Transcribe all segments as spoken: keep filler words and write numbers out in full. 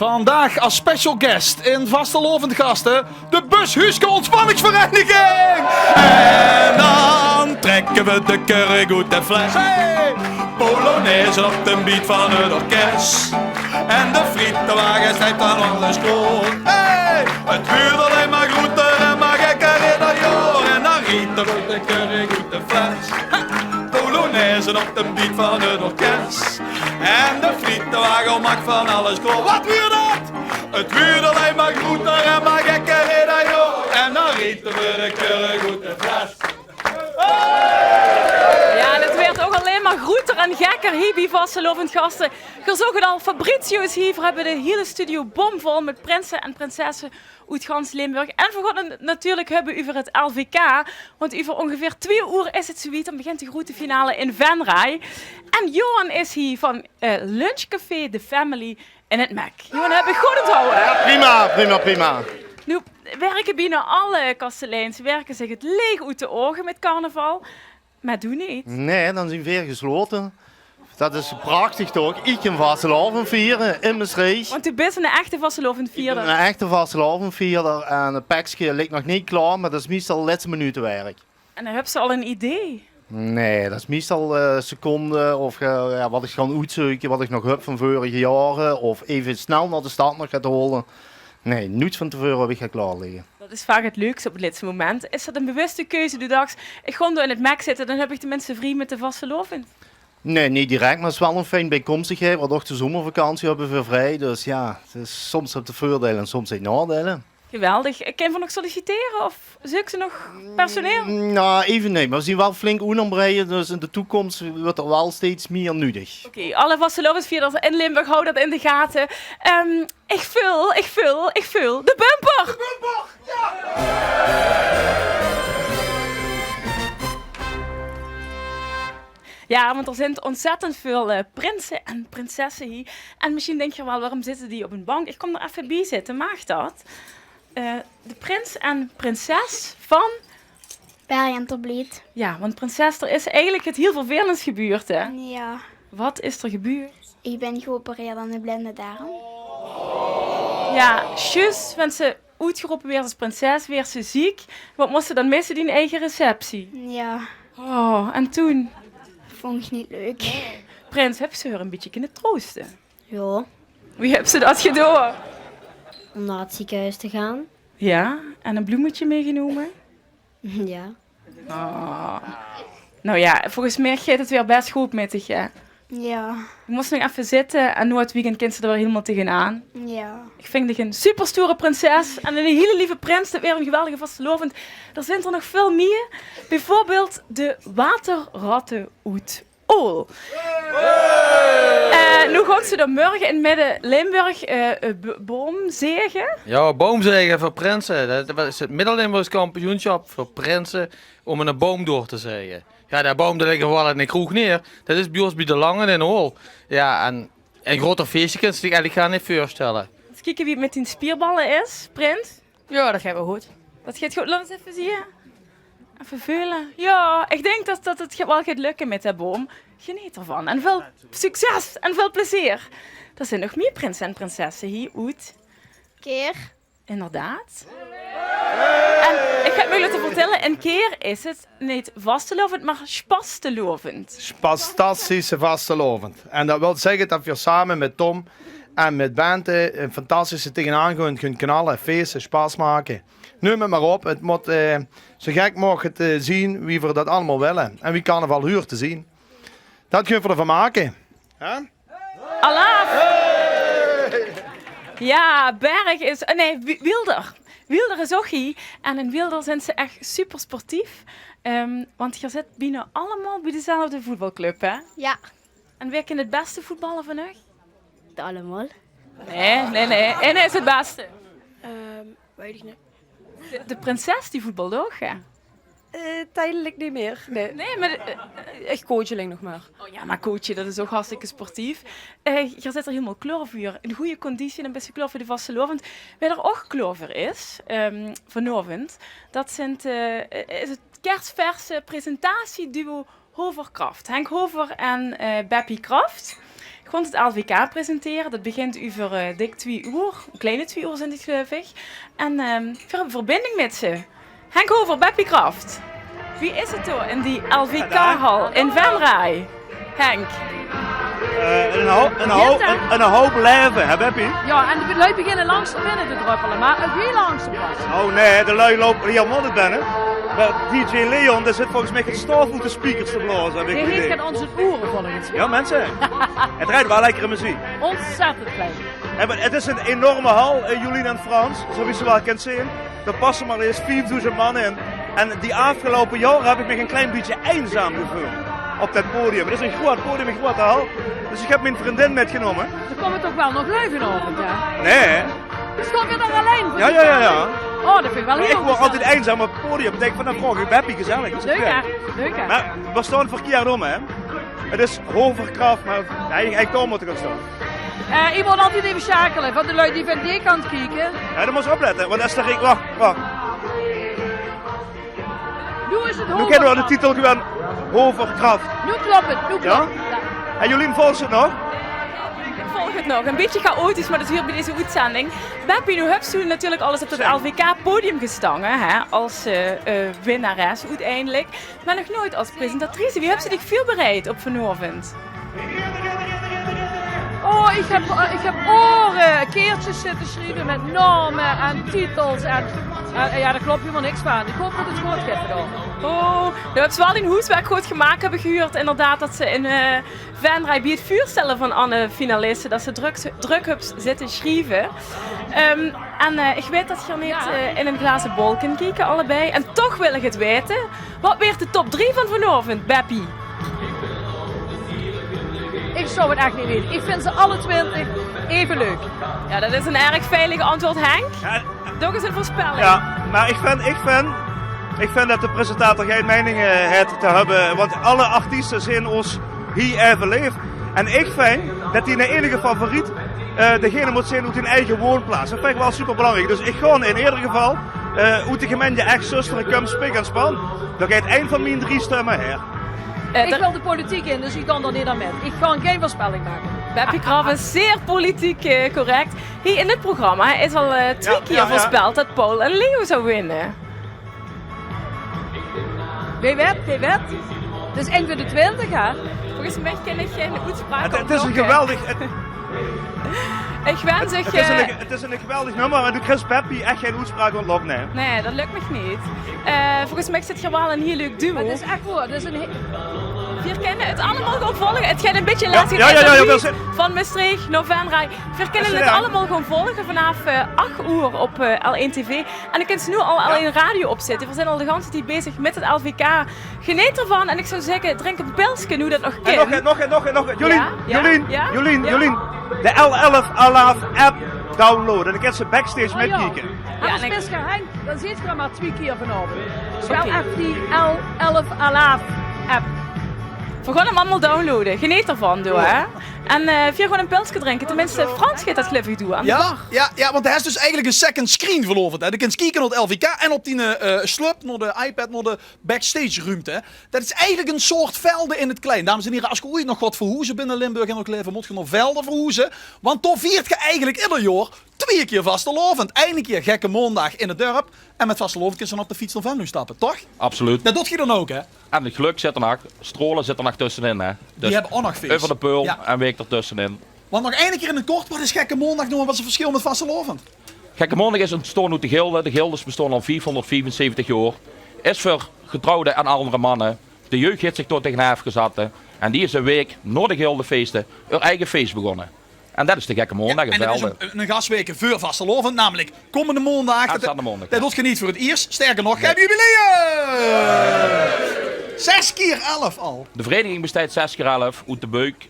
Vandaag as special guest in Vastelaovend Gaste de Bushuuske Ontspanningsvereniging. En dan trekke we de kurk oet de fles. Hey! Polonaise op de beat van het orkest. En de frietenwagen stijgt dan alles kroon. Hey! Het wuurt allein maar groeter en maar gekker in dat jaar. En dan riete we de kurk oet de fles. Polonaise op de beat van het orkest. En de frietenwagen maakt van alles kroon. Wat wuurt dat? Het wuurt allein maar groeter en maar gekker in dat jaar. En dan riete we de kurk oet de fles. Ja, het werd ook alleen maar groeter en gekker hier bij Vastelaovend Gaste. Geer zoog het al, Fabrizio is hier. We hebben de hele studio bomvol met prinsen en prinsessen oet gans Limburg. En we gaan het natuurlijk hebben over het L V K. Want over ongeveer twee uur is het zoiets, dan begint de grote finale in Venray. En Johan is hier van eh, lunchcafé The Family in het Mek. Johan, heb ik goed onthouden? Prima, prima, prima. Nu werken bijna alle kasteleins werken zich het leeg uit de ogen met carnaval. Maar doe niet. Nee, dan zien we gesloten. Dat is prachtig toch? Ik kan vastelaovend vieren in Mestreech. Want u bent een echte vastelaovendvierder. Een echte vastelaovendvierder en het pekske ligt nog niet klaar, maar dat is meestal laatste minuut werk. En dan heb ze al een idee. Nee, dat is meestal uh, seconde of uh, ja, wat ik ga uitzoeken, wat ik nog heb van vorige jaren. Of even snel naar de stad nog gaan halen. Nee, niets van tevoren heb ik gaan klaar liggen. Dat is vaak het leukste op het laatste moment. Is dat een bewuste keuze? Du dacht, ik ga door in het Mek zitten, dan heb ik de mensen vrij met de vastelaovend. Nee, niet direct, maar het is wel een fijn bijkomstigheid. Want ook de zomervakantie hebben we vrij. Dus ja, het is soms op de voordelen en soms het nadelen. Geweldig. Kan je nog solliciteren of zoekt ze nog personeel? Nou, even niet. Maar we zien wel flink oenombreien. Dus in de toekomst wordt er wel steeds meer nuttig. Oké, okay, alle vastelaovendvierders in Limburg, hou dat in de gaten. Um, ik vul, ik vul, ik vul de bumper! De bumper! Ja! Ja, want er zijn ontzettend veel uh, prinsen en prinsessen hier. En misschien denk je wel, waarom zitten die op een bank? Ik kom er even bij zitten, mag dat? Uh, de prins en prinses van... Berg en Terbliet. Ja, want prinses, er is eigenlijk het heel vervelends gebeurd, hè? Ja. Wat is er gebeurd? Ik ben geopereerd aan de blinde darm. Ja, juist, want ze uitgeroepen werd als prinses, werd ze ziek. Wat moest ze dan missen, die eigen receptie? Ja. Oh, en toen? Vond ik niet leuk. Prins, heb ze haar een beetje kunnen troosten? Ja. Wie heb ze dat gedaan? Om naar het ziekenhuis te gaan. Ja, en een bloemetje meegenomen? Ja. Oh. Nou ja, volgens mij gaat het weer best goed met dich, hè? Ja. Je moest nog even zitten en nu het weekend kent ze er weer helemaal tegenaan. Ja. Ik vind dich een superstoere prinses en een hele lieve prins. Dat weer een geweldige vastelaovend. Er zijn er nog veel meer. Bijvoorbeeld de waterratten uit Ool. Uh, nu gaan ze dan morgen in Midden-Limburg uh, boomzegen. Ja, boomzegen voor prinsen. Dat is het Midden-Limburgs kampioenschap voor prinsen om een boom door te zegen. Ja, de boom die liggen wel in de kroeg neer. Dat is bij ons bij de Langen in Ool. Ja, en een groter feestje kun je zich eigenlijk gaan niet voorstellen. Eens kijken wie het met die spierballen is, prins. Ja, dat gaat wel goed. Dat gaat goed. Laat eens even zien. Even veulen. Ja, ik denk dat, dat het wel gaat lukken met de boom. Geniet ervan. En veel succes en veel plezier. Er zijn nog meer prinsen en prinsessen hier uit. Keer. Inderdaad. En ik heb me laten vertellen, een keer is het niet vastelaovend, maar spastelovend. Fantastische vastelaovend. En dat wil zeggen dat we samen met Tom en met Bente een fantastische tegenaan kunnen knallen, feesten, spas maken. Neem het maar op. Het moet uh, zo gek mogelijk uh, zien wie we dat allemaal willen. En wie carnaval huurt te zien. Dat kunnen we ervan maken. Hè? Alaaf! Ja, Berg is... Oh nee, Wielder. Wielder is ook hier. En in Wielder zijn ze echt super sportief. Um, want je zit bijna allemaal bij dezelfde voetbalclub, hè? Ja. En wie kan het beste voetballen van u? Allemaal. Nee, nee, nee. En is het beste? Um, weet ik niet. De, de prinses die voetbalt ook, hè? Uh, tijdelijk niet meer. Nee, nee maar... Uh, ik coach alleen nog maar. Oh ja, maar coachen, dat is ook hartstikke sportief. Uh, je zit er helemaal klaar voor. In goede conditie en best klaar voor de vastelaovend. Wie er ook klaar voor is, um, vanavond, dat zijn, uh, is het kerstverse presentatieduo Hover Kraft. Henk Hover en uh, Beppie Kraft. Ich gaon 't L V K presentere. Dat begint euver, eh, dik twie oer. Ein kleine twie oer zint 't, gleuf ich. En, ehm, veer höbbe verbinding mit ze. Henk Hover, Beppie Kraft. Wie is 't dao in die L V K-hal in Venray, Henk? Eh, ein hou-, ein hou-, ein, ein houp laeve, hè, Beppie? Jao, en de lui beginne langzaam binne te druppele, mer hiel langzaam pas. Oh nae, de lui loupe, die mótte binne. Mer D J Leon, dae zit volges mich 't stof oet de speakers te blaoze, höb ich 't idee. Hae haet 't aan zien oere, volges mich. Jao, minse. 't Drejt waal lekkere meziek. Ontzettend fijn. Hè, mer 't is ein enorme hal, eh, Jolien en Frans, zoe wie se waal kins zeen. Dao passe mer ins viefdoezend man in. En die aafgeloupe jaore höb ich mich ein klein bietje einzaam geveuld op det podium. 't Is ein groeat podium, ein groeate hal. Dus ich höb mien vriendin mitgenómme. D'r kómme toch waal nog lui vanaovend, hè? Nae. Staon veer dao allein veur? Jao, jao, jao, jao. Oh, det vinj ich waal hiel gezellig. Mer ich waer altied einzaam op 't podium. Ich dink van, dan vraog ich Beppie, gezellig. Leuk, hè? Leuk, hè? Mer veer staon verkierd óm, hè? 't Is Hover Kraft, mer eigelik, eigelik dao mót ich gaon staon. Eh, ich mót altied effe sjakele, van de lui die van die kant kieke. Jao, dan mós se oplette, want es d'r, wach, wach. Noe is 't Hover Kraft. Noe kinne v'r de titel gewoon Hover Kraft. Noe klop 't, noe klop 't. Jao? Jao. En Jolien, volgs se 't nog? Ich volg 't nog. Ein bietje chaotisch, mer det huurt bie deze oetzending. Beppie, noe höbs se natuurlik al ins op 't L V K-podium gestange, hè, es, eh, eh, winnares oeteindelik. Mer nog noeats es presentatrice. Wie höbs se dich veurbereid op vanaovend? Oh, ich höb, eh, ich höb oere kaertjes zitte sjrieve mit naome en titels en, eh, jao, dao klop hielemaol niks van. Ich haop det 't good geit vanaovend. Oh, doe höbs waal dien hoeswerk good gemaak, höb ich gehuurd. Inderdaad, det se in, eh, Venray bie 't veurstelle van alle finaliste, det se drök, drök höbs zitte sjrieve. Ehm, en, eh, ich weit det geer neet, eh, in ein glaze bol kint kieke, allebei. En toch wil ich 't weite. Waat waert de top drie van vanaovend, Beppie? Ich zou 't eigelik neet weite. Ich vinj ze alle twintig effe leuk. Jao, det is ein erg veilig antjwaord, Henk. Jao. Doe ins ein veurspelling. Jao, mer ich vinj, ich vinj, ich vinj det de presentator gein meining, eh, haet te höbbe, want alle artieste zeen ós hie effe leef. En ich vinj det dien einige favoriet, eh, degene mót zeen oet dien eige woonplaats. Det vinj ich waal superbelangriek. Dus ich gaon in eder geval, eh, oet de gemeinte Ech, Zöstere, Kump, Spik en Span. Dao geit ein van mien drie stumme haer. Eh, ich wil de politiek in, dus ich kan dao neet aan mit. Ich kan gein veurspelling make. Beppie Kraft is zeer politiek, eh, correct. Hie in dit programma is al, eh, twie kier veurspeld det Paul en Leo zou winne. Wae weit, wae weit? 't Is ein van de twintig, hè? Volges mich kin ich gein oetspraok... 't Is ein geweldig, 't, ich wens... 't Is ein, eh, 't is ein geweldig nummer, mer doe kriss Beppie ech gein oetspraok ontlok, nae. Nae, det luk mich neet. Eh, volges mich zit geer waal ein hiel leuk duo. Mer 't is ech waor, 't is ein he- Veer kinne 't allemaol gaon volge. 't Geit ein bietje lastig, van Mestreech nao Venray. Veer kinne 't allemaol gaon volge vanaaf, eh, ach oer op, eh, L1 TV. En dan kins se noe al, al in radio opzitte. Veer zeen al de ganse tied bezig mit 't L V K. Geneet d'rvan en ich zou zègke, drink ein pilske noe det nog kin. En nog ein, nog ein, nog ein, nog ein. Jolien, Jolien, Jolien, Jolien. De L elf Alaaf app downloaden. Dan kins se backstage mitkieke. En es Pisker Henk, dan zeet geer 'm mer twie kier vanaovend. Spel ech die L elf Alaaf app. Veer gaon 'm allemaol downloaden. Geneet d'rvan, doe, hè. En, eh, veer gaon ein pilske drinke. Tenminste, Frans geit det, gleuf ich, doon aan de bar. Jao, jao, want d'r is dus eigelik ein second screen vanaovend, hè. De kins kieke nao 't L V K en op dien, eh, slup nao de iPad, nao de backstage-ruumte, hè. Det is eigelik ein soort Velde in 't klein. Dames en hiere, es geer oeats nog gaot verhoeze binne Limburg en ouk Leve, mót geer nao Velde verhoeze. Want dao viert geer eigelik eder jaor twie kier vastelaovend. Eine kier Gekke Maondaag in 't dörp. En mit vastelaovend kins se dan op de fiets nao Venlo stappe, toch? Absoluut. Det doot geer dan ouk, hè? En 't gelök zit d'r nog, Straole zit d'r nog tössenin, hè? Die höbbe ouk nog fees. Euver de Peul en Week d'r tössenin. Want nog eine kier in 't kort, waat is Gekke Maondaag noe en waat is 't versjil mit vastelaovend? Gekke Maondaag is óntstaon oet de gilde. De gildes bestaon al viefhónderdviefenzeventig jaor. Is veur getrouwde en aldere manne. De jeug haet zich dao taengenaaf gezatte. En die is ein waek nao de gildefeeste häör eige fees begós. En det is de Gekke Maondaag in Velde. En det is ein, ein gaswaek veur vastelaovend, namelik kómmende maondaag. Aanstaonde maondaag, jao. Det doot geer neet veur 't iers. Sterker nog, geer höb jubileum! Zes kier elf al. De vereniging besteit zes kier elf oet de buik.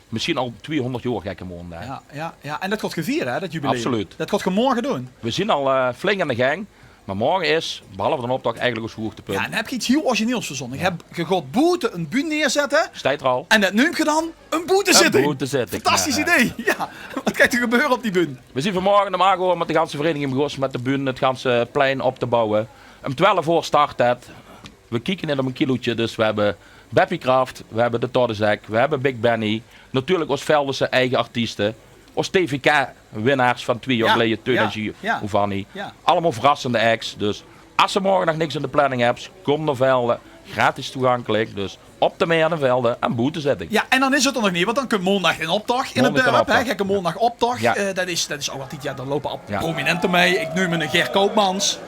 Mesjien al twiehónderd jaor Gekke Maondaag. Jao, jao, jao. En det gaot geer viere, hè, det jubileum? Absoluut. Det gaot geer morge doon. Veer zeen al, eh, flink aan de gang. Mer morge is, behalve d'n optoch, eigelik ós hoegtepunt. Jao, en höb geer get hiel origineels verzónne. Geer gaot boete ein bühne neerzètte. Steit d'r al. En det neump geer dan ein boetezitting. Ein boetezitting, jao. Fantastisch idee. Jao. Waat geit d'r gebeure op die bühne? Veer zeen vanmorge óm ach oer mit de ganse vereniging begós mit de bühne, 't ganse plein op te bouwe. Óm twelf oer start det. Veer kieke neet op ein kilootje, dus veer höbbe Beppie Kraft, we hebbe de Toddezek, we hebbe Big Benny. Natuurlik ós Veldese eige artieste. Ós T V K-winnaars van twieë jaor geleje, Teun en Giovanni. Allemaol verrassende acts. Dus as se morge nog niks in de planning hebs, kom nao Velde. Gratis toegankelik. Dus op de Meer in Velde en boetezitting. Jao, en dan is 't d'r nog neet, want dan kump maondag 'nen optoch in 't dörp, hè. Gekke maondag optoch. Eh, det is, det is ouch altied, jao, dao loupe al prominente mei. Ik neum 'ne Ger Koopmans,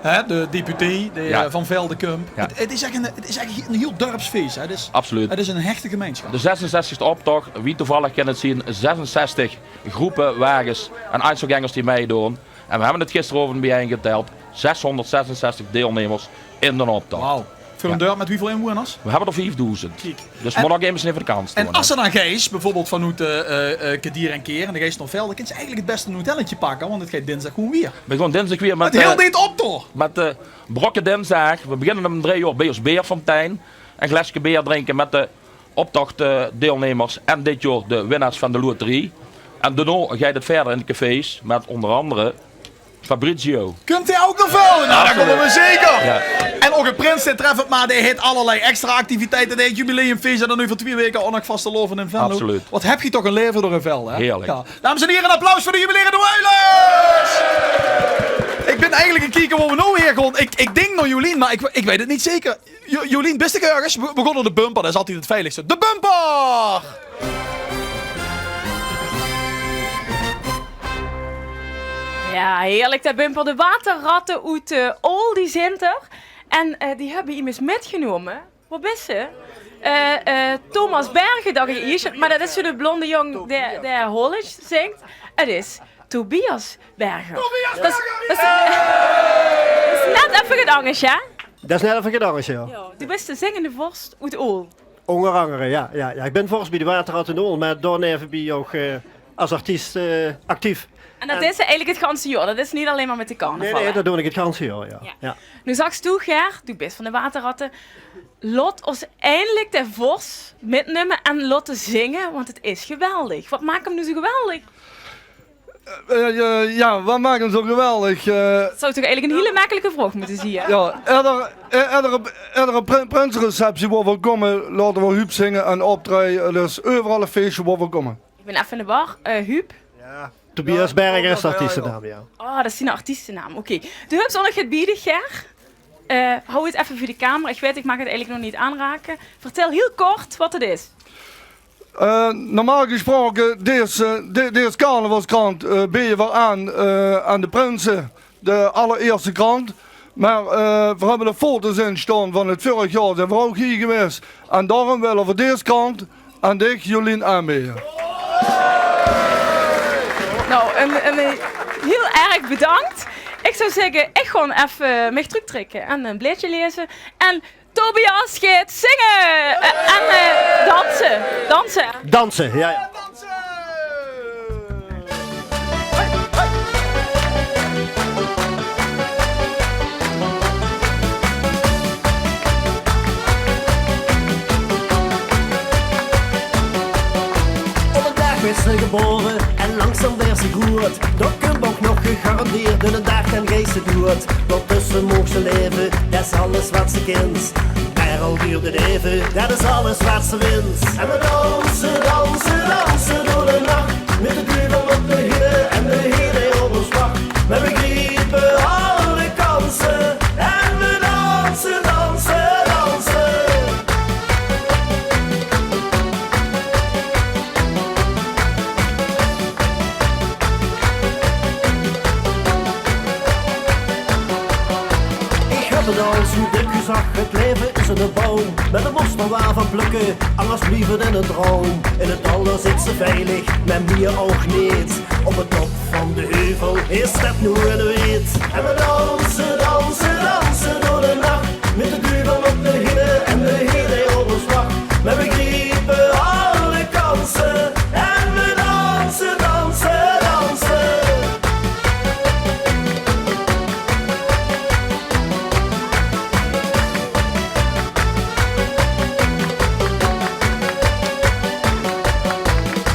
hè, de deputy, de, eh, van Velde kump. 't Is ech 'n, 't is ech 'n hiel dörpsfees, hè. 't Is, absoluut, 't is 'n hechte gemeinsjap. De zesenzestigste optoch, wie toevallig kan 't zien, zesenzestig groepe, wages en einzelgängers die meidoon. En we hebbe 't gisteraovend biejein geteld, zeshonderdzesenzestig deilnemers in d'n optoch. Wauw. Veur 'n dörp mit wieväöl inwoners? We hebbe d'r viefdoezend. Kiek. Dus mót nog effe de kans. En as se dan geis, bieveurbeeld vanoet, eh, eh, Kedier en Keer, en dan geis se nao Velde, kins se eigelik 't bèste 'n hotelletje pakke, want 't geit dinsdig gewoen wiejer. We gaon dinsdig wiejer mit, eh, mit, eh, Brokke Dinsdaag. We beginne um drie oor bie ós beerfontein. En gleske beer drinke mit de optochdeilnemers en dit jaor de winnaars van de loterie. En daonao geit 't wiejer in de cafés mit ónger angere Fabrizio. Kump dae ouch nao Velde? Nou, dan kómme we zeker. Jao. En ouch de prins, dae tref 't, mer dae haet allerlei extra activiteite. Dae haet jubileumfees en dan euver twieë waeke ouch nog vastelaovend in Venlo. Absoluut. Wat höb geer toch 'n laeve door in Velde, hè? Heerlik. Jao. Dames en hiere, 'n applaus veur de jubilerende Wuilus! Ik bin eigelik aan 't kieke wo we noe haer gaon. Ik, ik dink nao Jolien, mer ik, ik weit 't neet zeker. Jo-, Jolien, bis se örges? We, we gaon nao de bumper, det is altied 't veiligste. De bumper! Jao, heerlik, de bumper. De Waterratte oet, eh, Ool, die zint d'r. En, eh, die höbbe immers mitgenómme. Wo bis se? Eh, eh, Thomas Bergen, dach ich iers, mer det is zoe'n blonde jóng, dae, dae Hollands zingk. 't Is Tobias Berger. Tobias Berger! Det is, det is, det is net effe get angers, hè? Det is net effe get angers, jao. Jao, doe bis de zingende vors oet Ool. Ónger angere, jao, jao, jao. Ik bin vors bie de Waterratte oet Ool, mer daoneve bin ik ouch, eh, es artiest, eh, actief. En det is eigelik 't ganse jaor? Det is neet allein mer mit de carnaval, hè? Nae, nae, det doon ik 't ganse jaor, jao. Jao. Jao. Noe zags doe, Ger, doe bis van de Waterratte. Laot ós eindelik de vors mitnumme en laote zinge, want 't is geweldig. Wat maak 'm noe zo geweldig? Eh, eh, jao, wat maak 'm zo geweldig? Eh, zou toch eigelik 'n hiel mekkelike vraog mótte zeen, hè? Jao, edere, eh, edere, edere prin-, prinsereceptie wo v'r kómme, laote v'r Huub zinge en optraeje. Dus euveral e feesje wo v'r kómme. Ich bin effe in de war. Eh, Huub? Jao, Tobias Berger is de artiestenaam, jao. Oh, det is 'nen artiestenaam. Oké. Doe höbs ouch nog get bie dich, Ger. Eh, hou 't effe veur de camera. Ich weit, ich maag 't eigelik nog neet aanrake. Vertèl hiel kort wat 't is. Eh, normaal gesproke, dees, eh, de-, dees carnavalskrant, eh, beje v'r aan, eh, aan de prinse, de allerierste krant. Mer, eh, v'r höbbe de foto's in staon van 't vörig jaor, zeen v'r ouch hie gewaes. En daorum wille v'r dees krant aan dich, Jolien, aanbeje. Nou, en, en, eh, hiel erg bedank. Ich zou zègke, ich gaon effe mich tröktrèkke en e blaedje laeze. En Tobias geit zinge, eh, en, eh, danse. Danse. Danse, jao, jao. Op 'nen daag waers se gebaore en langzaam waers se groeët. Dao kump ouch nog gegarandeerd 'nen daag, dan geis se doead. Daotösse moogs se laeve, det is alles wat se kins. Mer al duurt 't eve, det is alles wat se wins. En we danse, danse, danse door de nach. Mit de duvel op de hiele en de hiel op ós wach. Mer we griepe alle kanse. En we danse, danse, danse. Ich höb 't al zoe dök gezag, 't laeve is 'ne boum. Mer dao mós se waal van plökke, angers blief 't 'ne droum. In 't dal dao zits se veilig, mer mie ouch neet. Op 't top van de heuvel is det noe 'ne weet. En we danse, danse, danse door de nach. Mit de duvel op de hiele en de hiel dae op ós wach. Mer we griepe alle kanse. En we danse, danse, danse.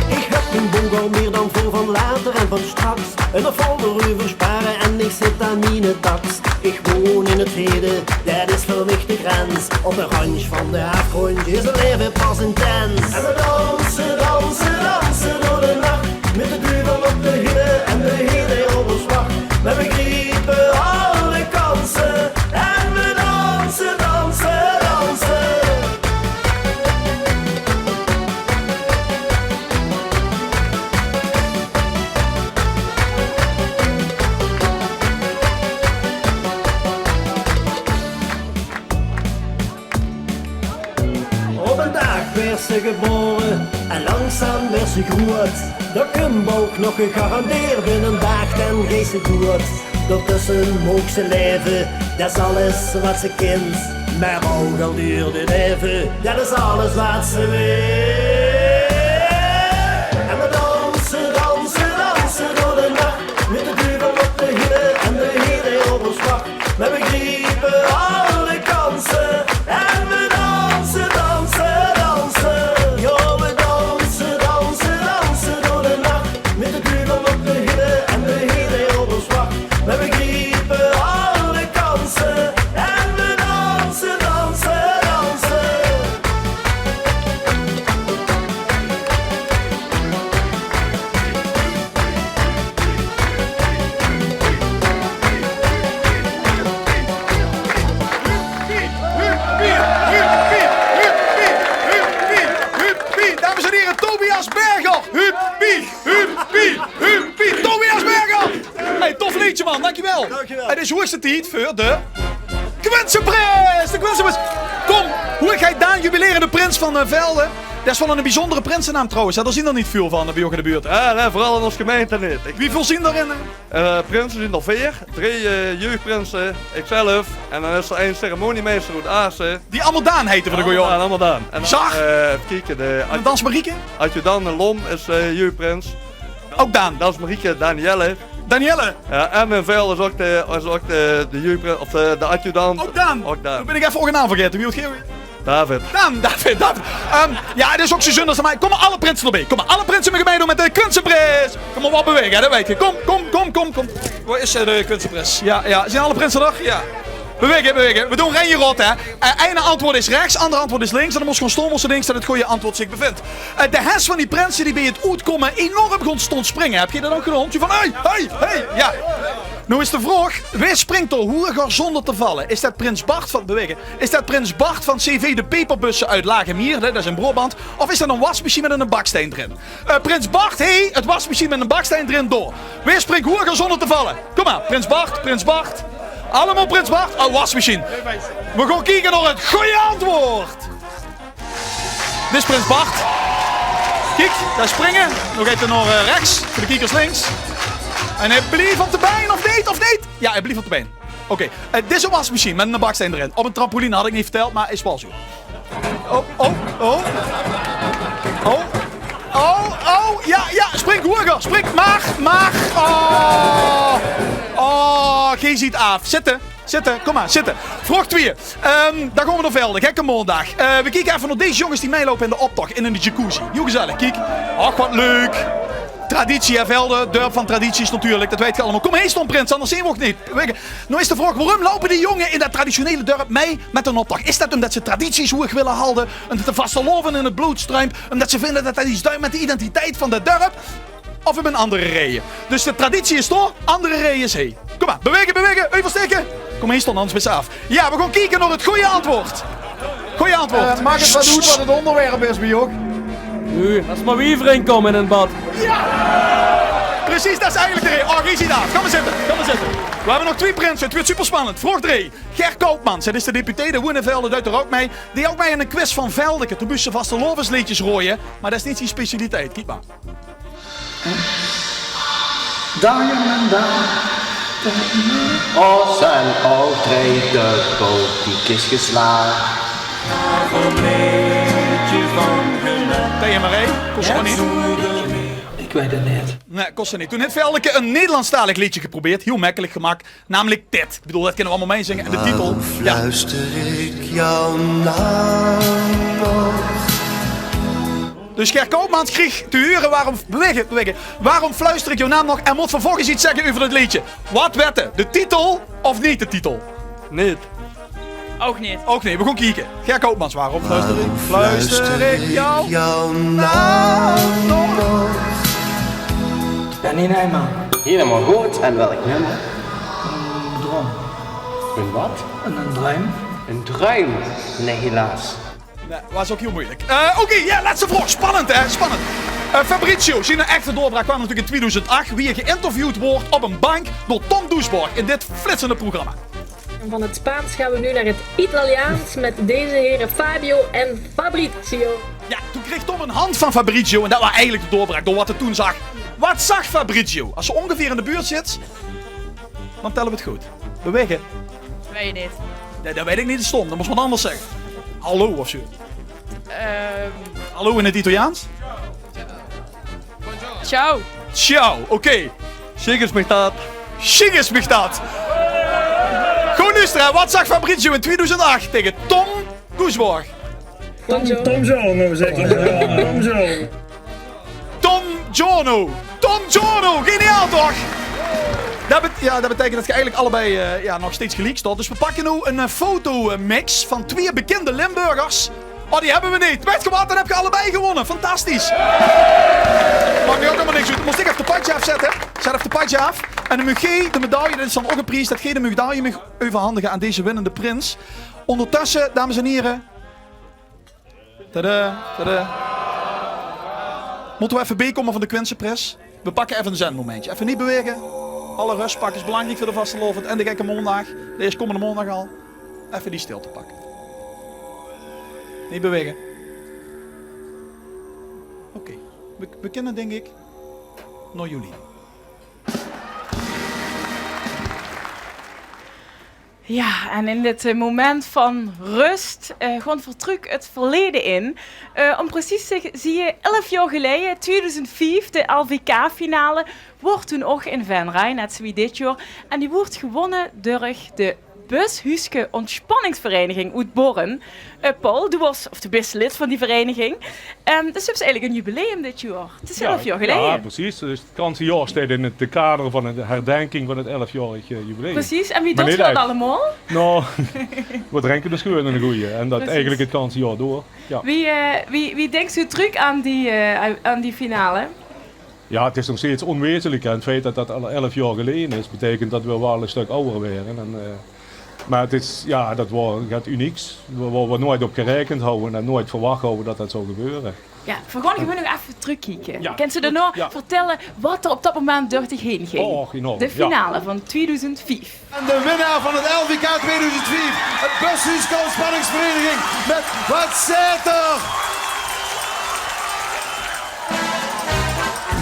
Ich höb mien boog al mieë dan vol van later en van straks. En de folder euverspare en ich zit aan miene taks. Ich woon in 't hede, det is veur mich de grens. Op de randj van de aafgrondj is 't laeve pas intens. En we danse, danse, danse door de nach. Mit de duvel op de hiele en de hiel op ós wach. We begriepe alle kanse en we danse, danse, danse. Op 'nen daag waers se gebore en langzaam waers se groeët. Dao kump ouch nog gegarandeerd binne 'nen daag, dan geis se doeëd. Dao tösse moogs se laeve, det is alles waat se kins. Mer ouch al duurt 't aeve, det is alles waat se wils. En we danse, danse, danse door de nach. Mit de duvel op de hiele en de hiel op ós wach. We begriepe alle kanse en we danse, danse, danse. Jao, we danse, danse, danse door de nach. Mit de duvel op de hiele en de hiel op ós wach. We begriepe alle kanse en we danse, danse, danse. Dames en hiere, Tobias Berger. Huppie, huppie, huppie. Tobias Berger. Hey, tof leedje, man. Dankjewel. Dankjewel. Het is hoogste tijd voor de Quinceprijs. De Quinceprijs. Kom, hoe heet daan jubilerende prins van eh, Velde? Det is waal 'ne biezundere prinsenaam trouwens, hè? Dao zien d'r neet väöl van, eh, bie uch in de buurt. Jao, nae, veural in ós gemeinte neet. Wieväöl zien d'r in? Eh, prinse zien d'r veer. Drie eh, jeugdprinse, ikzelf. En dan is d'r ein ceremoniemeister oet Asse. Die allemaol Daan heite, veur de gooj oorle. Allemaol Daan, allemaol Daan. En dan, eh, effe kieke, de adjudant Lom is eh, jeugdprins. Ouch Daan. Daan is Marieke, Danielle. Danielle. Jao, en in Velde is ouch de, is ouch de, de jeugdprins, of de, de adjudant. Ouch Daan. Ouch Daan. Noe bin ich effe ouch 'ne naam vergaete. Wie heet geer? David. Daan, David, David. Ehm, jao, 't is ouch zoe'n zundag, mer kóm mer, alle prinse d'rbie. Kóm mer, alle prinse mage meidoon mit de Quinceprijs. Kóm mer, waat bewege, det weit geer. Kóm, kóm, kóm, kóm. Wo is eh, de Quinceprijs? Jao, jao. Zien alle prinse d'r? Jao. Bewege, bewege. We doon rinj rot, hè. Eh, ein antwoord is rechs, anger antwoord is links. En dan mós se gewoon stoon, mós se dinke det 't gooj antwoord zich bevindj. Eh, de hes van die prinse die bie 't oetkómme enorm gewoon stónge te springe. Höb geer det ouch gedoon? Zoe van, hey, hey, hey. Jao. Noe is de vraog, wae springk d'r hoeger zónger te valle? Is det prins Bart van, bewege, is det prins Bart van C V De Peperbusse oet Lagemier, hè, det is in Braobant, of is det 'n wasmachien mit 'ne bakstein d'rin? Eh, prins Bart, hey, 't wasmachien mit 'ne bakstein d'rin, door. Wae springk hoeger zónger te valle? Kóm mer, prins Bart, prins Bart. Allemaol prins Bart. Oh, wasmachien. We gaon kieke nao 't gooj antwoord. Dit is prins Bart. Kiek, dao springe. Noe geit 'r nao eh, rechs, veur de kiekers links. En hae blief op de bein, of neet, of neet? Jao, hae blief op de bein. Oké, eh, dit is 'n wasmachien mit 'ne bakstein d'rin. Op 'n trampoline, had ich neet vertèld, mer is waal zoe. Oh, oh, oh. Oh, oh, oh, jao, jao, springk hoeger, springk, mer, mer, oh. Oh, geer zeet aaf. Zitte, zitte, kóm mer, zitte. Vraog twieë. Ehm, dan gaon v'r nao Velde, Gekke Maondaag. Eh, v'r kieke effe nao dees jónges die mitloupe in d'n optoch en in de jacuzzi. Hiel gezellig, kiek. Och, waat leuk. Traditie, hè, Velde, dörp van tradities natuurlik, det weit geer allemaol. Kóm hie staon, prins, angers zeen v'r uch neet. Noe is de vraog, waorum loupe die jónge in det traditionele dörp mei mit d'n optoch? Is det ómdet ze tradities hoeg wille halde, ómdet de vastelaovend in 't blood struimp, ómdet ze vinde det det get duit mit de identiteit van det dörp? Of óm 'n anger raeje? Dus de traditie is dao, anger raeje is hie. Kóm mer, bewege, bewege, euverstaeke. Kóm hie staon, angers bis se aaf. Jao, v'r gaon kieke nao 't gooj antwoord. Gooj antwoord. Eh, maak 't waat oet waat 't óngerwerp is, bie uch. Noe, es mer wiever in kómme in 't bad. Jao! Precies, det is eigelik de raeje. Oh, geer zeet aaf. Gaot mer zitte, gaot mer zitte. V'r höbbe nog twieë prinse, 't wuuertj superspannend. Vraog drie. Ger Koopmans, det is de deputeerde, woeëne in Velde, duit d'r ouch mei. Deej ouch mei aan 'n quiz van Veldeke. Toen mós se vastelaovesleedjes raoje, mer det is neet zien specialiteit. Kiek mer. Daan en daan. Os en ouch drei, de politiek is geslaag. Tij en Marij, kós se neet. Ich weit 't neet. Nae, kós se neet. Toen haet Veldeke 'n Nederlandstalig leedje geprobeerd. Hiel mekkelik gemaak. Namelik dit. Ich bedoel, det kinne v'r allemaol meizinge. En de titel, jao. Fluister ik jouw naam nog? Dus Ger Koopmans kreeg te hure: "Waarom, bewege, bewege. Waarom fluister ik jouw naam nog?" En moot vervolgens iets zegge euver det leedje. Waat wètte? De titel of neet de titel? Neet. Ouch neet. Ouch neet. Veer gaon kieke. Ger Koopmans, "Waarom fluister ik, fluister ik jouw naam nog?" Danny Nijman. Hielemaol good. En welk nummer? Ein droum. Ein waat? Ein, ein druim. Ein druim? Nae, helaas. Nae, waas ouch hiel meujelik. Eh, oké, jao, lètste vraog. Spannend, hè? Spannend. Eh, Fabrizio, zien echte doorbraak kwaam natuurlik in tweeduizend acht, wie hae geïnterviewd woort op ein bank door Tom Doesborg in dit flitsende programma. Van het Spaans gaan we nu naar het Italiaans met deze heren Fabio en Fabrizio. Jao, toen kreeg Tom ein hand van Fabrizio en det waas eigelik de doorbraak door waat 'r toen zag. Waat zag Fabrizio? Es se óngeveer in de buurt zits, dan telle v'r 't good. Bewege. Weit neet. Nae, det weit ik neet. Stom, dan mós se waat anders zegge. Hallo of zoe. Ehm. Hallo in 't Italiaans? Ciao. Ciao, oké. Sigis mich dat. Sigis mich dat. Good loestere, waat zag Fabrizio in tweeduizend acht taenge Tom Doesborg? Tom, Tom Jono, zeg ik. Tom Jono. Tom Jono, geniaal toch? Det bet-, jao, det beteikent det geer eigelik allebei, eh, jao, nog steeds geliek staot. Dus veer pakke noe ein, eh, fotomix van twieë bekinde Limburgers. Oh, die höbbe v'r neet. Weit geer waat, dan höb geer allebei gewónne. Fantastisch. Maak mich ouch hielemaol niks oet. Mós ik effe de patje aafzètte. Zèt effe de patje aaf. En dan mug geer de medaille, det is dan ouch ein pries, det geer de medaille mug euverhandige aan deze winnende prins. Óngertösse, dames en hiere. Tada, tada. Mótte v'r effe beekómme van de Quincepris? V'r pakke effe ein zenmomentje. Effe neet bewege. Alle rös pakke is belangriek veur de vastelaovend en de Gekke Maondaag. De is kómmende maondaag al. Effe die stilte pakke. Neet bewege. Oké. V'r, v'r kinne, dink ik, nao Jolien. Jao, en in dit, eh, moment van rös, eh, gaon v'r trök 't verleje in. Eh, óm precies te zieë, elf jaor geleje, tweeduizend vief, de L V K-finale, woort toen ouch in Venray, net zoewie dit jaor. En die woort gewónne durch de Bushuuske Ontspanningsvereniging oet Borren. Eh, Paul, doe waors, of doe bis lid van die vereniging. Ehm, dus doe höbs eigelik ein jubileum dit jaor. 't Is elf jaor geleje. Jao, precies. Dus 't ganse jaor steit in 't kader van de herdenking van 't elfjaorig, eh, jubileum. Precies, en wie doot geer det allemaol? Nou, v'r drinke dus gewoon eine goeie. En det eigelik 't ganse jaor door. Jao. Wie, eh, wie, wie dinks doe trök aan die, eh, aan die finale? Jao, 't is nog steeds ónwezenlik, hè. 't Feit det det al elf jaor geleje is, beteikent det v'r waal ein stök awwer waere. En, eh, mer 't is, jao, det waor get unieks. Wo, wo v'r noeats op gerekend hawwe en noeats verwach hawwe det det zou gebeure. Jao, v'r gaon gewoon nog effe trökkieke. Jao. Kins se daonao vertèlle waat d'r op det moment door dich heen ging? Och, enorm. De finale van tweeduizend vief. En de winnaar van 't L V K tweeduizend vief, 't Bushuuske Ontspanningsvereniging mit Waat zaet 'r?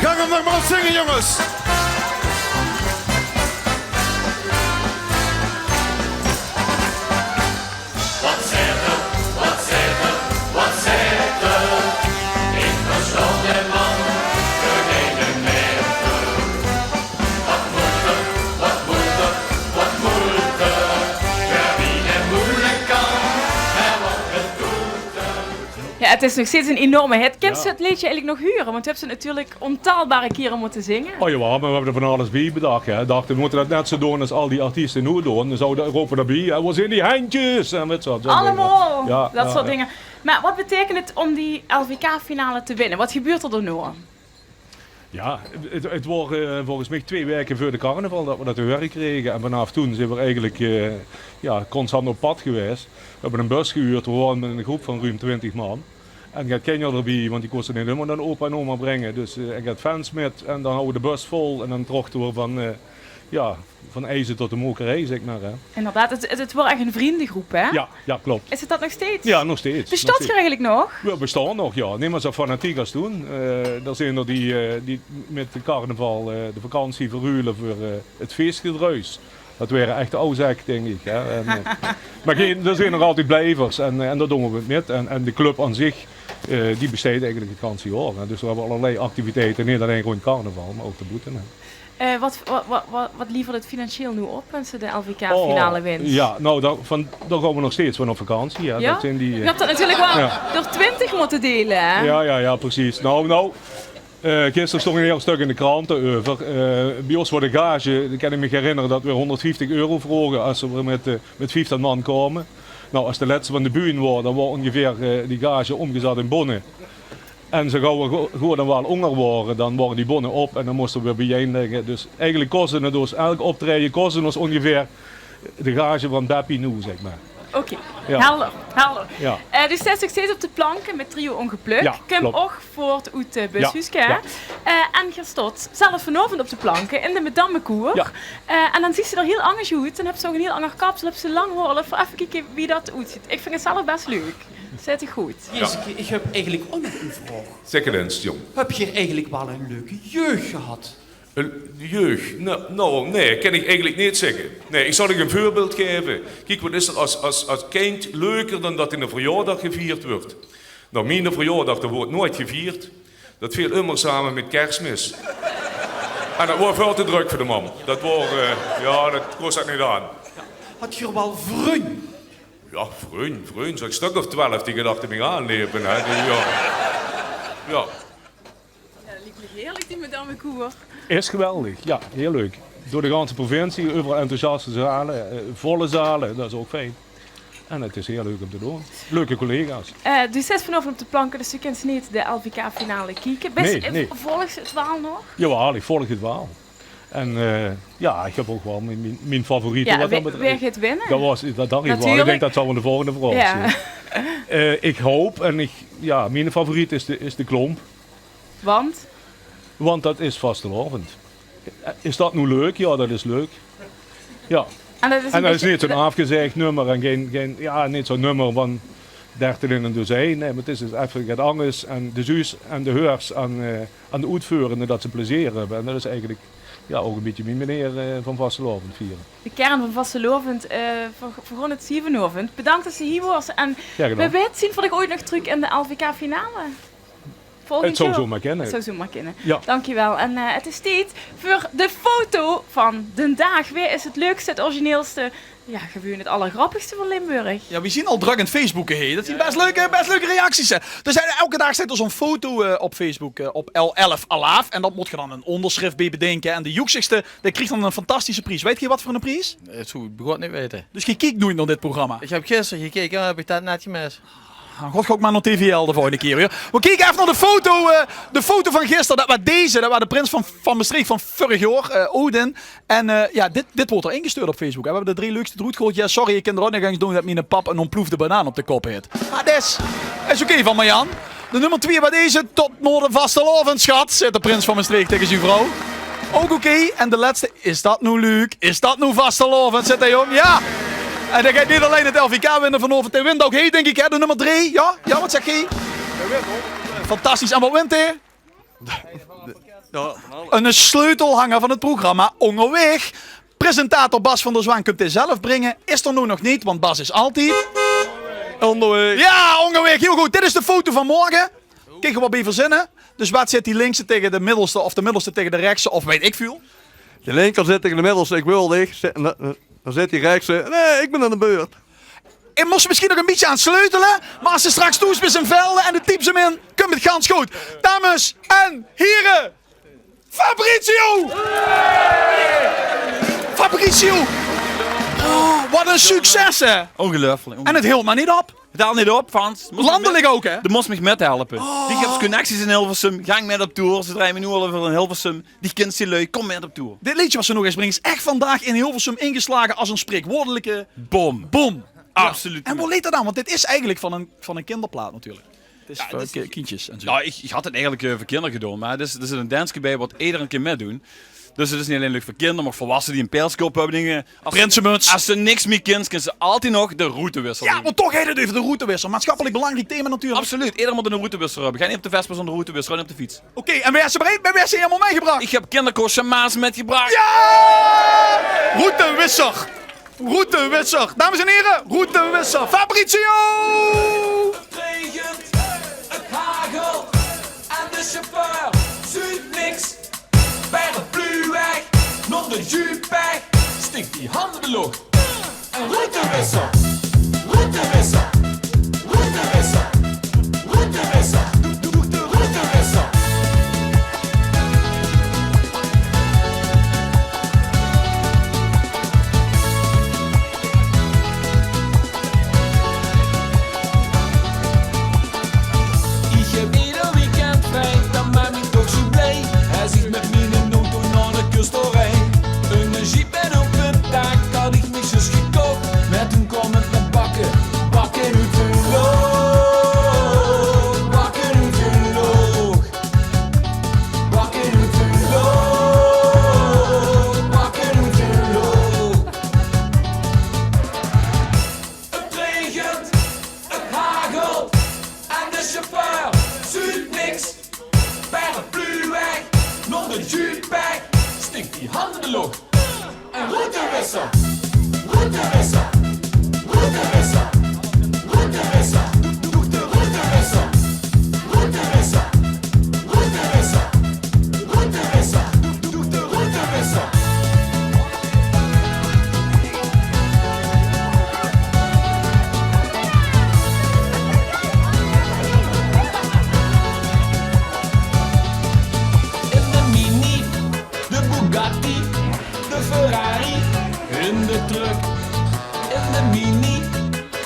Gank 'm nog mer zinge, jónges. Waat zaet 'r, waat zaet 'r, waat zaet 'r? Ik verstaon de man geine meter. Waat mót 'r, waat mót 'r, waat mót 'r? Jao, wie 't moeilik kan, mer waat 't doet 'r. Jao, 't is nog steeds ein enorme hit. Kins se 't leedje eigelik nog hure? Want doe höbs 't natuurlik óntaalbare kiere mótte zinge. Oh jawaal, mer v'r höbbe d'r van alles bie bedach, hè. Dachte, v'r mótte det net zoe doon es al die artieste noe doon. Dan zouwe v'r rope d'rbie, hè: "Wo zeen die hendjes?" En weit se waat, zoe. Allemaol. Jao, det soort dinger. Mer waat beteikent 't óm die L V K-finale te winne? Waat gebeurt d'r daonao? Jao, 't, 't waor, eh, volges mich twee waeke veur de carnaval det v'r det te hure krege. En vanaaf toen zeen v'r eigelik, eh, jao, constant op pad gewaes. V'r höbbe eine bus gehuurd, v'r waore mit ein groep van ruum twintig man. En get kinjer d'rbie, want die kóste neet ummer nao opa en oma bringe. Dus, eh, en get fans mit. En dan hawwe v'r de bus vol en dan trokke v'r van, eh, jao, van Eijsde tot de Mokerhei, zègk mer, hè. Inderdaad, 't, 't, 't waor ech ein vrundegroep, hè? Jao, jao, klop. Is 't det nog steeds? Jao, nog steeds. Bestaot geer eigelik nog? V'r bestaon nog, jao. Neet mie zoe fanatiek es toen. Eh, d'r zeen d'r die, eh, die mit de carnaval, eh, de vakantie verruile veur, eh, 't feesgedruis. Det waere echte aw zèk, dink ich, hè. En, eh, mer gein, d'r zeen nog altied blievers en, eh, en dao doon v'r mit. En, en de club aan zich, eh, die besteit eigelik 't ganse jaor, hè. Dus v'r höbbe allerlei activiteite, neet allein róndj carnaval, mer ouch d'r boete, hè. Eh, wat, wat, wat, wat, wat levert het financieel noe op, wens se de L V K-finale wins? Oh, ja, nou, dan, van, dan gaon we nog steeds van op vakantie. Ja. Dat zien die, eh, je hebt dat natuurlijk wel door twintig moeten delen, hè? Ja, ja, ja, precies. Nou, nou, eh, gisteren stond een heel stuk in de kranten over. Eh, bij ons wordt de gage, dan kan ik me herinneren dat we honderdvieftig euro vroegen als we met, eh, met vieftien man komen. Nou, als de letse van de bühne waren, dan wordt ongeveer, eh, die gage omgezat in bonnen. En zo gauw we go-, gewoon dan wel ónger waren, dan waren die bonnen op en dan moesten we bijeenleggen. Dus eigenlijk kostte het ons, elk optreden kostte ons ongeveer de gage van Beppie noe, zeg maar. Oké, helder, helder. Ja. Eh, dus zit nog steeds op de planken met Trio Ongepluk. Ja, klopt. Kom ook voort uit, eh, Bushuiske, hè? Ja. Eh, en je staat zelf vanavond op de planken in de Madame Cour. Ja. Eh, en dan ziet ze er heel anders uit. Dan hebt ze ook een heel ander kapsel, hebt ze lang haar al. Even kijken wie dat uitziet. Ik vind het zelf best leuk. Zit goed. Jezus, ik heb eigenlijk ook nog een vraag. Zeg het eens, jong. Heb je eigenlijk wel een leuke jeugd gehad? Een jeugd? Nou, nou, nee, kan ik eigenlijk niet zeggen. Nee, ik zal je een voorbeeld geven. Kijk, wat is er als, als, als kind leuker dan dat in de verjaardag gevierd wordt? Nou, mijn verjaardag, dat wordt nooit gevierd. Dat viel immer samen met kerstmis. En dat wordt veel te druk voor de mam. Dat wordt, eh, ja, dat kost dat niet aan. Had je er wel vreun? Ja, vreun, vreun. Zo'n stuk of twaalf die achter me aanlepen, hè. Die, ja. Ja. Ja, dat lijkt me heerlijk, die Madame Cour. Is geweldig, ja, heel leuk. Door de ganse provincie, overal enthousiaste zalen, eh, volle zalen, dat is ook fijn. En het is heel leuk om te doen. Leuke collega's. Eh, dus zit vanavond op de planken, dus je kunt niet de L V K-finale kijken. Best, nee, nee. Volg je het wel nog? Jawel, ik volg het wel. En, eh, ja, ik heb ook wel mijn, mijn, mijn favorieten wat dat betreft. Wie gaat winnen? Dat was, dat dacht ik wel. Natuurlijk. Ik denk dat zou een de volgende vraag zijn. Eh, ik hoop en ik, ja, mijn favoriet is de, is de klomp. Want? Want dat is vastelaovend. Is dat noe leuk? Ja, dat is leuk. Ja. En dat is niet zo'n afgezegd nummer en geen, geen, ja, niet zo'n nummer van dertien in een dozijn. Nee, maar het is dus even get anders. En de zuus en de heurs aan, eh, aan de oetveurende dat ze plezeer hebben. En dat is eigenlijk, ja, ook een beetje mijn manier, eh, van vastelaovend vieren. De kern van vastelaovend, eh, voor, voor gewoon het zievenaovend. Bedankt dat ze hier was. En we weten, zien we ooit nog terug in de L V K-finale. Het zou zomaar kunnen. Het zou zomaar kunnen. Ja. Dankjewel. En, eh, het is tijd voor de foto van de daag. Wie is het leukste, het origineelste, ja, gewoon het allergrappigste van Limburg? Ja, we zien al druk aan het Facebooken, hè. Dat zien best leuke, best leuke reacties, hè. Dus, eh, elke dag zit er zo'n foto, eh, op Facebook, eh, op L elf Alaaf. En dat moet je dan een onderschrift bij bedenken. En de joeksigste, die krijgt dan een fantastische prijs. Weet je wat voor een prijs? Dat zou ik begot niet weten. Dus je kijkt nooit naar dit programma? Ik heb gisteren gekeken, heb ik dat net gemist. Ah, god, ga ik maar naar T V L de volgende keer, hoor. We kijken even naar de foto, eh, de foto van gisteren. Dat was deze, dat was de prins van, van Mestreech van vorig jaar, eh, Odin. En, eh, ja, dit, dit wordt er ingestuurd op Facebook. En we hebben de drie leukste eruit gehaald. Ja, sorry, ik kan er ook niks aan doen dat mijn pap een ontploefde banaan op de kop heeft. Maar dat is, is oké van Marjan. De nummer twee was deze, tot naar de vastelaovend, schat, zit de prins van Mestreech tegen zijn vrouw. Ook oké. En de laatste Is dat noe leuk? Is dat noe vastelaovend? Zit hij, jong? Ja! En dat gaat niet alleen het L V K winnen vanavond. Hij wint ook, hey, denk ik, hè, de nummer drie. Ja? Ja, wat zegt hij? Fantastisch. En wat wint hij? Een sleutelhanger van het programma Óngerwaeg. Presentator Bas van der Zwaan komt hij zelf brengen. Is er noe nog niet, want Bas is altijd... Óngerwaeg. Ja, Óngerwaeg. Heel goed. Dit is de foto van morgen. Kijk, wat bij verzinnen. Dus wat zit die linkse tegen de middelste of de middelste tegen de rechtse of weet ik veel? De linker zit tegen de middelste, ik wil dich. Zit, en dan, dan zit die rechtse, nee, ik ben aan de beurt. Ik moest misschien nog een beetje aan sleutelen, maar als ze straks toes bent in Velde en de types hem in, komt het gans goed. Dames en heren, Fabrizio! Fabrizio! Oh, wat een succes, hè? Ongelooflijk. En het hield maar niet op. Het haalt niet op, Frans. Landelijk ook, hè? De mos mich mithelpen. Oh. Die hebt connecties in Hilversum. Gang met op tour. Ze draaien me nu al over in Hilversum. Die kent die lui. Kom met op tour. Dit liedje wat ze nog eens brengt is echt vandaag in Hilversum ingeslagen als een spreekwoordelijke bom. Bom. Ja. Absoluut. En wat leet dat aan? Want dit is eigenlijk van een, van een kinderplaat natuurlijk. Het is voor ki-, kindjes en zo. Nou, ik, ik had het eigenlijk, eh, voor kinderen gedaan, maar er is, er zit een danske bij wat iedereen kan metdoen. Dus het is niet alleen leuk voor kinderen, maar volwassenen die een pijlskop hebben, dingen. Prinsemuts. Als ze niks meer kent, kunnen ze altijd nog de routewissel doen. Ja, want toch gaat het over de routewissel. Maatschappelijk belangrijk thema natuurlijk. Absoluut, iedereen moet een routewissel hebben. Ga niet op de Vespa zonder routewissel, ga niet op de fiets. Oké, en wie is er bereid? Wie is er helemaal meegebracht? Ik heb kinderkoor Sjamaas metgebracht. Ja! Routewissel. Routewissel. Dames en heren, routewissel. Fabrizio! Het regent, het hagelt en de chauffeur zuut niks. Paraplu weg, Nón de jupech, stik die hand in de loch. Ein roetewissel, roetewissel, roetewissel, roetewissel, doe, doe, doe, roetewissel. Ich höb eder weekend vrie, dat maak mich toch zoe blie. Es ich mit miene auto nao de kust toe rij. Eine jeep mit ope daak, had ich mich zjus gekoch. Mer toen kaom 't mit bakke, bakke oet de loch. Bakke oet de loch. Bakke oet de loch. Bakke oet de loch. 't Raegent, 't hagelt en de sjefeur zuut niks. Paraplu weg, nón de jupech, stik die hand in de loch. Ein roetewissel, roetewissel, roetewissel, roetewissel, doe, doe, doe de roetewissel, roetewissel, roetewissel, roetewissel, doe, doe, doe de roetewissel. In de Mini, de Bugatti, de Ferrari, in de truck. In de Mini,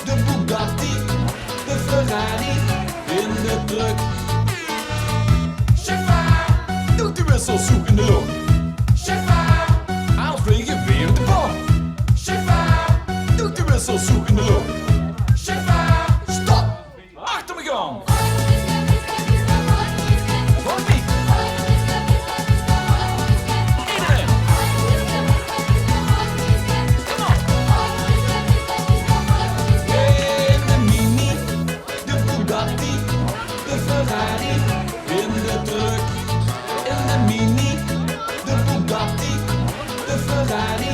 de Bugatti, de Ferrari, in de truck. Sjefeur, doe de wissel zoe in de loch. Sjefeur, aanders vleeg ich weer oet de bóch. Sjefeur, doe de wissel zoe in de loch. Sjefeur, stop! Achter mich aan! Hoppie! Ederein! Kom op! In de Mini, de Bugatti, de Ferrari, in de truck. In de Mini, de Bugatti, de Ferrari,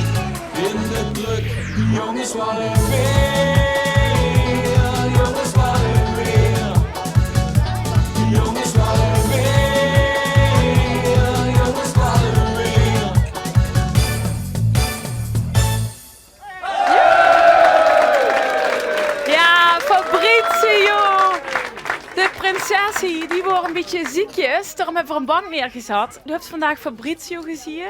in de truck. Die jónges waore weer, jónges waore weer. Die jónges waore weer, jónges waore weer. Jao, Fabrizio! De prinses, die waor e bietje ziekjes, daorum höbbe v'r 'm op de bank neergezat. Doe höbs vandaag Fabrizio gezieë.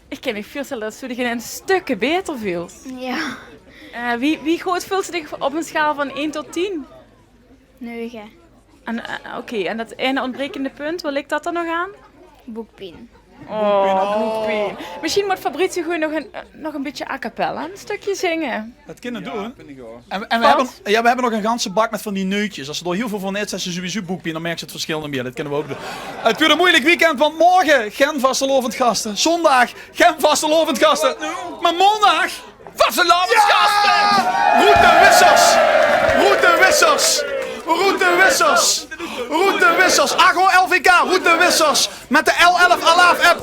Ich kin mich veurstelle det doe dich in ein stökske baeter veultj. Jao. Eh, wie, wie good veultj doe dich op ein sjaal van ein tot tien? Neuge. En, eh, oké, en det eine óntbrekende punt, wo ligk det dan nog aan? Boekpien. Oh, boekpien. Mesjien mót Fabrizio gewoon nog ein, eh, nog ein bietje a cappella ein stökske zinge. Det kinne v'r doon. En, en v'r höbbe, jao, v'r höbbe nog ein ganse bak mit van die neutjes. Es se dao hiel väöl van eets, höbs se sowieso boekpien, dan merks se 't versjil neet mieë. Det kinne v'r ouch doon. 't Weurt ein meujelik weekend, want morge gein vastelaovendgaste. Zóndig gein vastelaovendgaste. Mer maondig vastelaovendgaste! Jao! Roet de Wissers! Roet de Wissers! Roet de Wissers! Roet de Wissers! Ago L V K, Roet de Wissers! Mit de L elf Alaaf app